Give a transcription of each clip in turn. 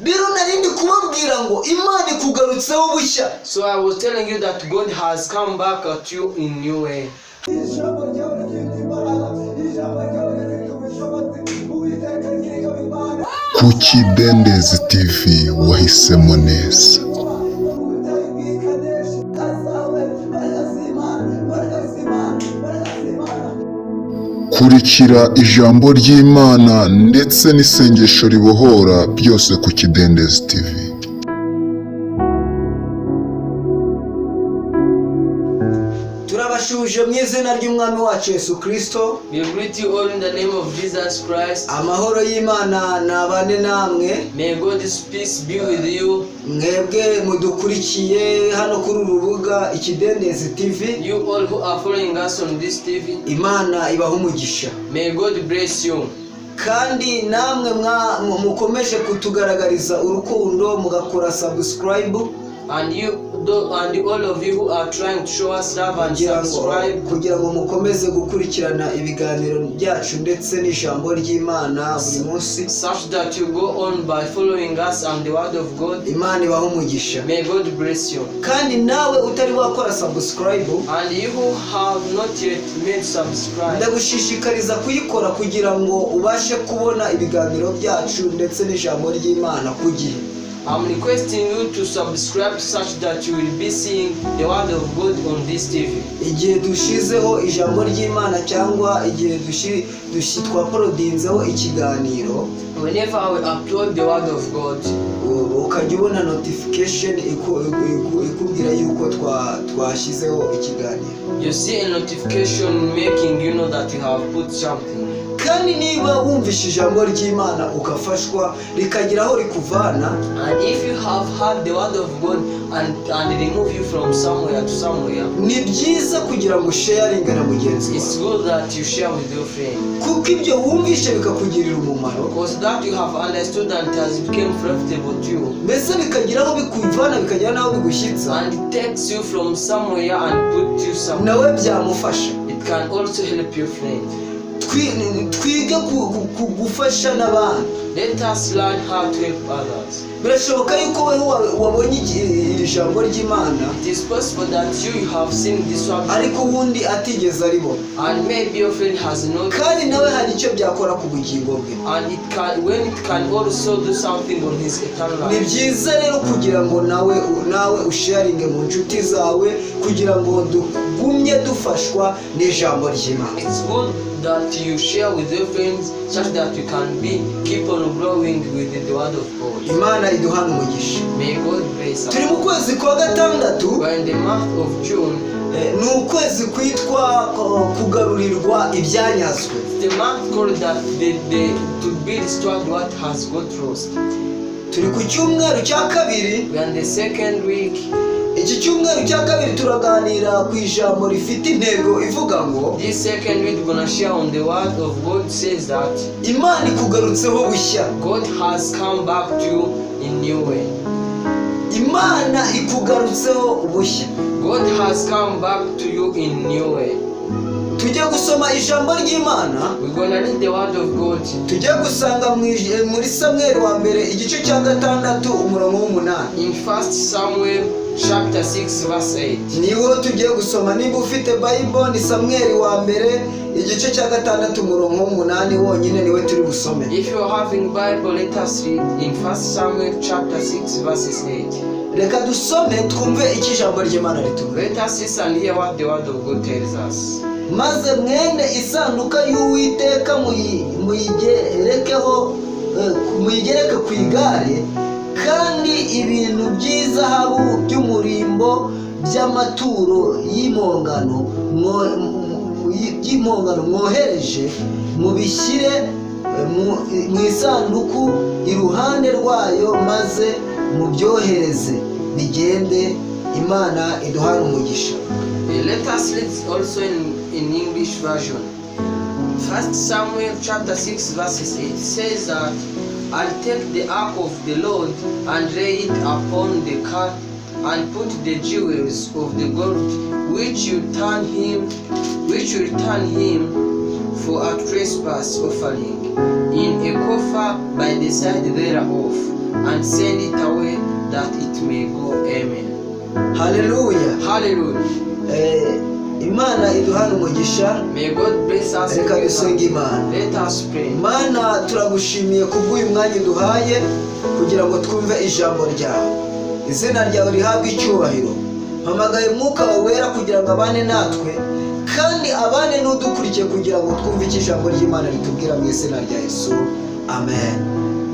Rero nari ndi kubabwira ngo Imana ikugarutseho bushya. So I was telling you that God has come back at you in new way. Ijambo ryawe rifite imbaraga, ijambo ryawe rifite ubushobozi, Uwiteka Nyiringabo Imana. Ku Kidendezi TV wahisemo neza. Ubutayu bw'i Kadeshi azawe, imbaraga z'Imana, imbaraga z'Imana, imbaraga z'Imana. Kurikira ijambo ry'Imana ndetse n'isengesho ribohora, byose ku Kidendezi TV. Turabasuhuje mu izina ry'Umwami wacu Yesu Kirisito. We greet you all in the name of Jesus Christ. Amahoro y'Imana nabane namwe. May God's peace be with you. Mwebwe mudukurikiye hano kuri uru rubuga Ikidendezi TV. You all who are following us on this TV. Imana ibaha umugisha. May God bless you. Kandi namwe mukomeje kutugaragariza urukundo mugakora subscribe, And all of you who are trying to show us love and kugira ngo subscribe, kugira ngo mukomeze gukurikirana ibiganiro byacu ndetse n'ijambo ry'Imana buri munsi, such that you go on by following us and the word of God. Imana ibahe umugisha. May God bless you. Kandi nawe utari wakora subscribe, And you who have not yet made subscribe, ndagushishikariza kuyikora kugira ngo ubashe kubona ibiganiro byacu ndetse n'ijambo ry'Imana ku gihe. I'm requesting you to subscribe such that you will be seeing the word of God on this TV. Igihe dushizeho ijambo ry'Imana cyangwa igihe twauploadinzeho ikiganiro, Whenever we upload the word of God, ukajya ubona notification ikubwira yuko twashyizeho ikiganiro. You see a notification making you know that you have put something. Kandi niba wumvishe ijambo ry'Imana ugafashwa, rikagira aho rikuvana, And if you have heard the word of God and remove you from somewhere to somewhere, ni byiza kugira ngo usharinge na mugenzi wawe, it's good that you share with your friend. Kuko ibyo wumvishe bikakugirira umumaro, Because that you have understood and it has become profitable to you. Mbese bikagira aho bikuvana, bikagira n'aho bigushyitsa, And it takes you from somewhere and put you somewhere. Nawe byamufasha. It can also help your friend. Twige gufasha n'abandi. Let us learn how to help others. Birashoboka yuko wowe wabonye iri jambo ry'Imana, It is possible that you have seen this one ariko ubundi atigeze aribona, and maybe your friend has not, kandi nawe hari icyo byakora ku bugingo bwe. And it can when it can also do something on his eternal Ni life. byiza rero kugira ngo nawe usharinge mu nshuti zawe kugira ngo tugumye dufashwa n'ijambo ry'Imana. It's good that you share with your friends such that you can be keep on growing with the word of God. Imana iduhana umugisha. May God bless us. Turi mu kwezi kwa gatandatu. We are in the month of June. Ni ukwezi kwitwa kugarurirwa ibyanyazwe. It's the month called that the to be restored what has got lost. Turi ku cyumweru cya kabiri. We are in the second week. Iki cyumweru cya kabiri turaganira ku ijambo rifite intego ivuga ngo This second week we're gonna share on the word of God says that Imana ikugarutseho bushya. God has come back to you in new way. Imana ikugarutseho bushya. God has come back to you in new way. Tujye gusoma ijambo ry'Imana. We're gonna read the word of God. Tujye gusanga muri Samweli wa mbere, igice cya gatandatu, umurongo w'umunani. In First Samuel chapter 6 verse 8. Niwo tugiye gusoma. Niba ufite Bible, ni Samweli wa mbere, igice cya gatandatu, umurongo w'umunani wonyine niwe turi busome. If you are having Bible, let us read in First Samuel chapter 6 verses 8. Reka dusome twumve icyo ijambo ry'Imana ritubwira. Let us listen and hear what the word of God tells us. Maze mwende isanduka y'Uwiteka muyigerekeho, muyigereke ku igare, kandi ibintu by'izahabu by'umurimbo by'amaturo by'impongano mwohereje mubishyire mu isanduku iruhande rwayo, maze mubyohereze bigende. Imana iduhane umugisha. Let us read also in English version. First Samuel chapter 6 verses 8 says that I'll take the ark of the Lord and lay it upon the cart and put the jewels of the gold which you return him for a trespass offering in a coffer by the side thereof. and send it away that it may go. Amen. Haleluya. Hallelujah. Eh, Imana iduhane umugisha. May God bless us Reka together. dusenge Imana. Let us pray. Mana, turagushimiye kubw'uyu mwanya uduhaye kugira ngo twumve ijambo ryawe. Izina ryawe rihabwe icyubahiro. Mpamagaye Umwuka wawe Wera kugira ngo abane natwe kandi abane n'udukurikiye kugira ngo twumve icyo ijambo ry'Imana ritubwira, mu izina rya Yesu, amen.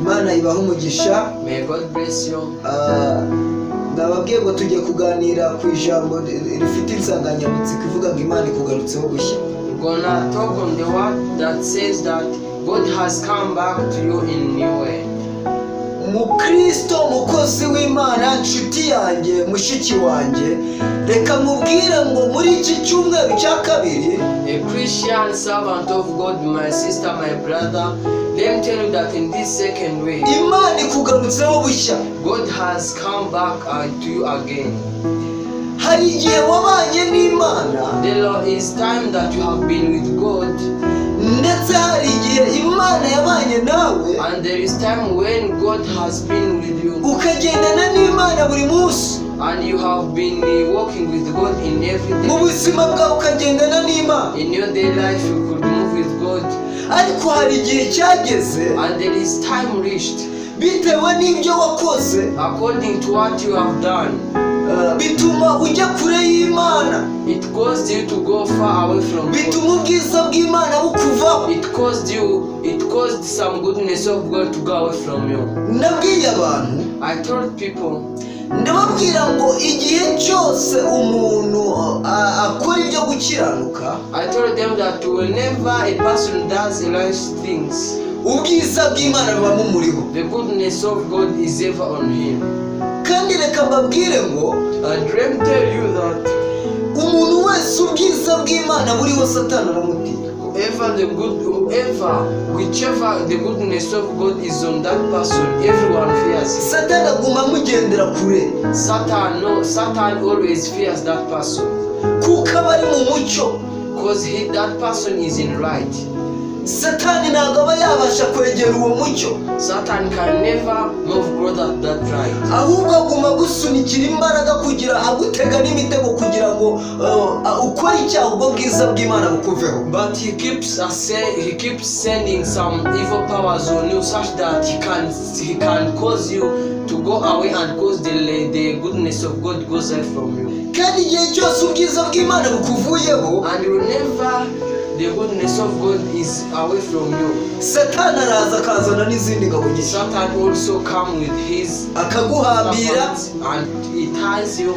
Imana ibahe umugisha. May God bless you. Ah, nababwiye ngo tugiye kuganira ku ijambo rifite insanganyamatsiko ivuga ngo Imana ikugarutseho gushya. We're gonna talk on the word that says that God has come back to you in new way. Mukristo, mukozi w'Imana, nshuti yanjye, mushiki wanjye, reka mubwire ngo muri iki cyumweru cya kabiri, A Christian servant of God, my sister, my brother, let me tell you that in this second week, Imana ikugarutseho bushya. God has come back to you again. Hari igihe wabanye n'Imana, There is time that you have been with God, ndetse hari igihe Imana yabanye nawe, and there is time when God has been with you, ukagendana n'Imana buri munsi, and you have been walking with God in every mu day. Buzima bwawe ukagendana n'Imana. In your day life, you could move with God, Ariko hari igihe cyageze, and there is time reached bitewe n'ibyo wakoze, according to what you have done. Bituma ujya kure y'Imana. It caused you to go far away from God. Bituma ubwiza bw'Imana bukuvaho. It caused some goodness of God to go away from you. Nabwiye abantu, I told people, ndababwira ngo igihe cyose umuntu akora ibyo gukiranuka, I told them that whenever a person does right things, ubwiza bw'Imana buba bumuriho. The goodness of God is ever on him. Kandi reka mbabwire ngo And let me tell you that umuntu wese ubwiza bw'Imana buriho, Satani aramutinya. Whoever the good, whoever, whichever the goodness of God is on that person, everyone fears him. Satani aguma amugendera kure, Satan, no, Satan always fears that person kuko aba ari mu mucyo. Because that person is in right. Satani ntabwo aba yabasha kwegera uwo mucyo. Satan can never move closer to that right. Ahubwo aguma agusunikira imbaraga kugira agutega n'imitego kugira ngo ukore icyaha, ubwo bwiza bw'Imana bukuveho. But he keeps sending some evil powers on you such that he can cause you to go away and cause the goodness of God goes away from you. Kandi igihe cyose ubwiza bw'Imana bukuvuyeho, And whenever the goodness of God is away from you, Satani araza akazana n'izindi ngabo nyinshi, Satan also come with his akaguhambira, servants and he ties you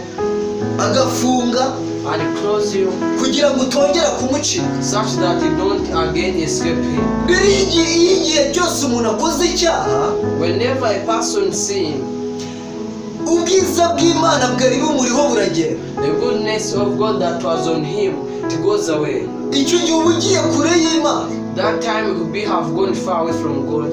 agafunga, and close you kugira ngo utongera kumucika. Such that you don't again escape him. Rero iyo igihe cyose umuntu akoze icyaha, Whenever a person sin, ubwiza bw'Imana bwari bumuriho buragenda. The goodness of God that was on him, it goes away. Icyo gihe uba ugiye kure y'Imana. That time we have gone far away from God.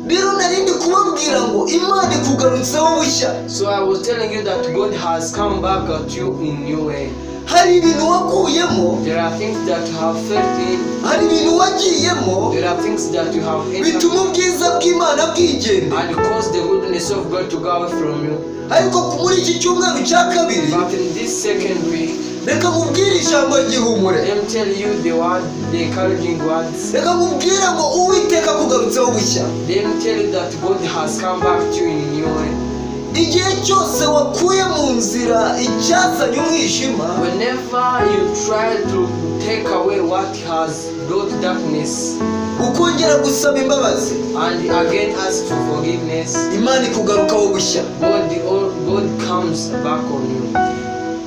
Rero nari ndi kubabwira ngo Imana ikugarutseho bushya. So I was telling you that God has come back at you in new way. Hari ibintu waguyemo, There are things that you have felt in. hari ibintu wagiyemo, There are things that you have entered bituma ubwiza bw'Imana bwigenda. And cause the goodness of God to go away from you. Ariko muri iki cyumweru cya kabiri, But in this second week, reka nkubwire ijambo ry'ihumure. Let me tell you the word, the encouraging words. Reka nkubwire ngo Uwiteka akugarutseho bushya. Let me tell you that God has come back to you in new way. Igihe cyose wakuye mu nzira icyazanye umwijima, Whenever you try to take away what has brought darkness ukongera gusaba imbabazi, and again ask for forgiveness, Imana ikugarukaho bushya. God comes back on you.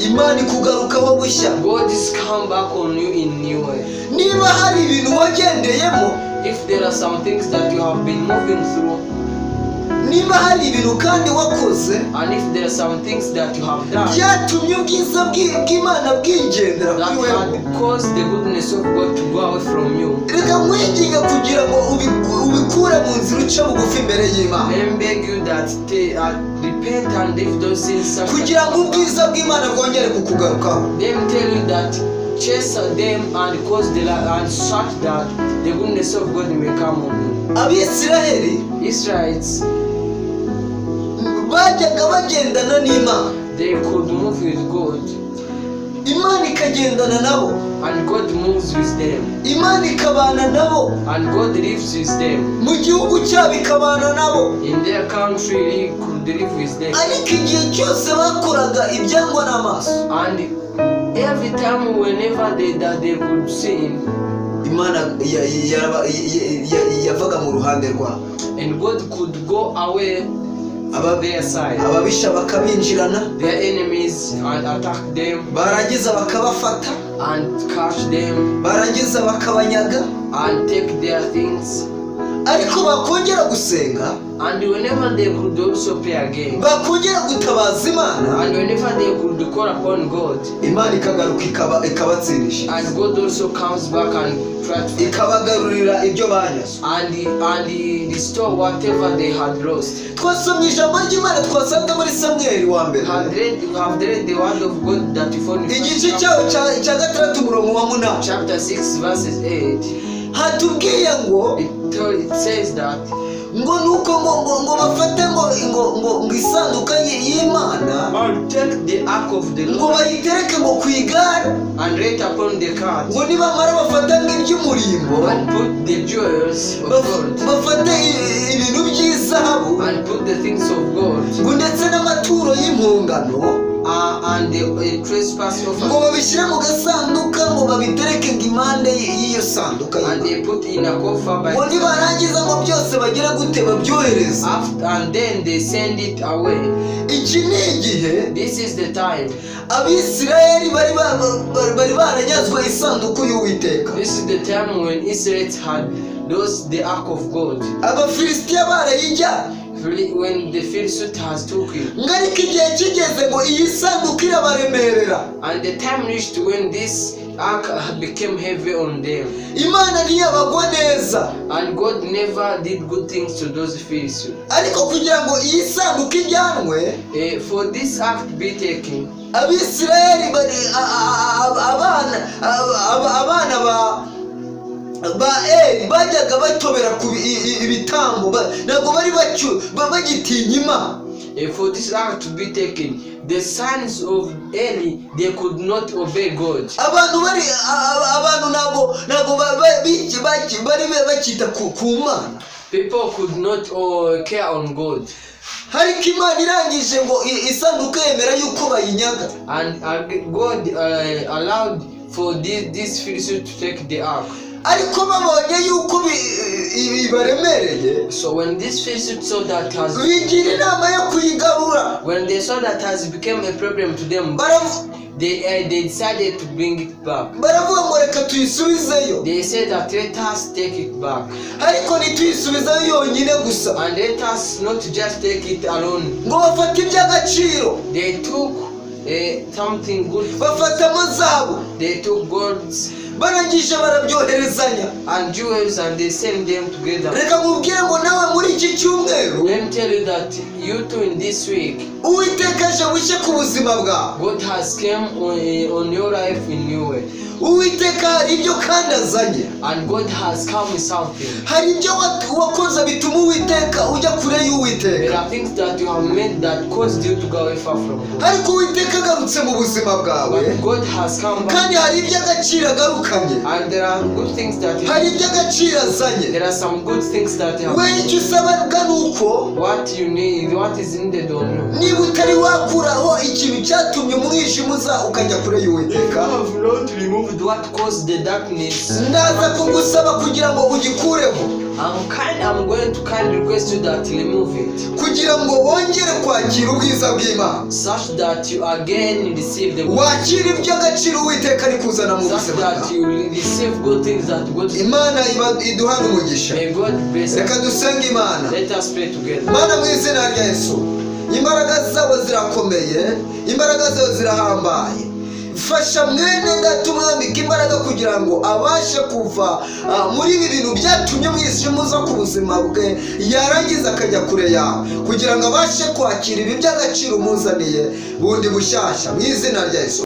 Imana ikugarukaho bushya. God is come back on you in new way. Niba hari ibintu wagendeyemo, If there are some things that you have been moving through, niba hari ibintu kandi wakoze and if there are some things that you have done byatumye ubwiza bw'Imana bwigendera that kuri wewe, had caused the goodness of God to go away from you, reka nkwinginga kugira ngo ubikure mu nzira, uce bugufi imbere y'Imana, let me beg you that repent and leave those sins such kugira ngo ubwiza bw'Imana bwongere kukugarukaho. Let me tell you that chase them and cause the and such that the goodness of God may come on you. Abisiraheli Israelites, Bajyaga bagendana n'Imana, They could move with God, Imana ikagendana nabo, and God moves with them, Imana ikabana nabo, and God lives with them. Mu gihugu cyabo ikabana nabo. In their country, He could live with them. Ariko igihe cyose bakoraga ibyangwa n'amaso, And every time, whenever they could sin, Imana yavaga mu ruhande rwabo, and God could go away from their side. Ababisha bakabinjirana, Their enemies and attack them barangiza bakabafata, and catch them barangiza bakabanyaga. And take their things. Ariko bakongera gusenga, And whenever they could also pray again, bakongera gutabaza Imana, and whenever they could call upon God, Imana ikagaruka ikabatsindisha, and God also comes back and try to ikabagarurira ibyo banyazwe. and he restore whatever they had lost. Twasomye ijambo ry'Imana twasanze muri Samweli wa mbere, Have read the word of God that you found in igice cyawo cya 6, umurongo wa 8. Chapter 6 verses 8. Hatubwiye ngo It says that ngo nuko ngo bafate ngo isanduka y'Imana, and take the ark of the ngo Lord bayitereke ngo ku igare, and lay it upon the cart, ngo nibamara bafata nk'iby'umurimbo, and put the jewels of gold, bafate ibintu by'izahabu, and put the things of gold, ngo ndetse n'amaturo y'impongano, and the trespass ngo offer, babishyire mu gasanduka, ngo babitereke ngo impande y'iyo sanduka and y'Imana. They put in a coffer by Ngo nibarangiza ngo byose bagere gute? Babyohereza. After, and then they send it away. Iki ni igihe This is the time. Abisirayeli bari baranyazwe isanduku y'Uwiteka, This is the time when Israel had lost the ark of God. Abafilisitiya barayijya. When the Philistines has took it. Ngo ariko igihe kigeze ngo iyi sanduku irabaremerera. And the time reached when this ark became heavy on them. Imana ntiyabagwa neza. And God never did good things to those Philistines. Ariko kugira ngo iyi sanduku ijyanwe, For this ark to be taken, Abisirayeli bari abana ba Eri bajyaga batobera ku ibitambo, ntabwo bari bagitinya Imana. For this ark to be taken, the sons of Eli, they could not obey God. Abantu bari abantu ntabwo bari bakita ku Mana. People could not care on God. Ariko Imana irangije ngo isanduku yemera yuko bayinyaga. And God allowed for this Philistine to take the ark. Ariko babonye yuko ibaremereye, So when this Philistine saw that has bigira inama yo kuyigarura. When they saw that has become a problem to them, they decided to bring it back. Baravuga ngo reka tuyisubizeyo. They said that let us take it back. Ariko ntituyisubizeyo yonyine gusa, And let us not just take it alone. Ngo bafate iby'agaciro, They took something good. Bafatamo zahabu, They took golds barangije barabyoherezanya. And jewels and they sent them together. Reka nkubwire ngo nawe muri iki cyumweru, Let me tell you that you too in this week, Uwiteka aje bushye ku buzima bwawe. God has came on your life in new way. Uwiteka hari ibyo kandi azanye. And God has come with something. Hari ibyo wakoze bituma Uwiteka ujya kure There y'Uwiteka, are things that you have made that caused you to go away far from God. ariko Uwiteka agarutse mu buzima bwawe, But God has come back. Kandi hari iby'agaciro agarukanye, And there are good things that hari iby'agaciro azanye. There are some good things that have We icyo usabwa ni uko what you need, what is needed on you. Niba utari wakuraho ikintu cyatumye umwijima uza ukajya kure y'Uwiteka, Have not removed what caused the darkness. Ndaza kugusaba kugira ngo ugikureho, I'm going to kindly request you that remove it, kugira ngo wongere kwakira ubwiza bw'Imana, such that you again receive the wakire iby'agaciro Uwiteka ari kuzana mu such buzima that bwawe. You receive good things that God. Imana iduhane umugisha. May God bless Reka us. dusenge Imana. Let us pray together. Mana, mu izina rya Yesu, imbaraga zabo zirakomeye, imbaraga zabo zirahambaye. Fasha mwene data, umwambika imbaraga kugira ngo abashe kuva muri ibi bintu byatumye umwijima uza ku buzima bwe, yarangiza akajya kure yawe, kugira ngo abashe kwakira ibi by'agaciro umuzaniye bundi bushyashya, mu izina rya Yesu.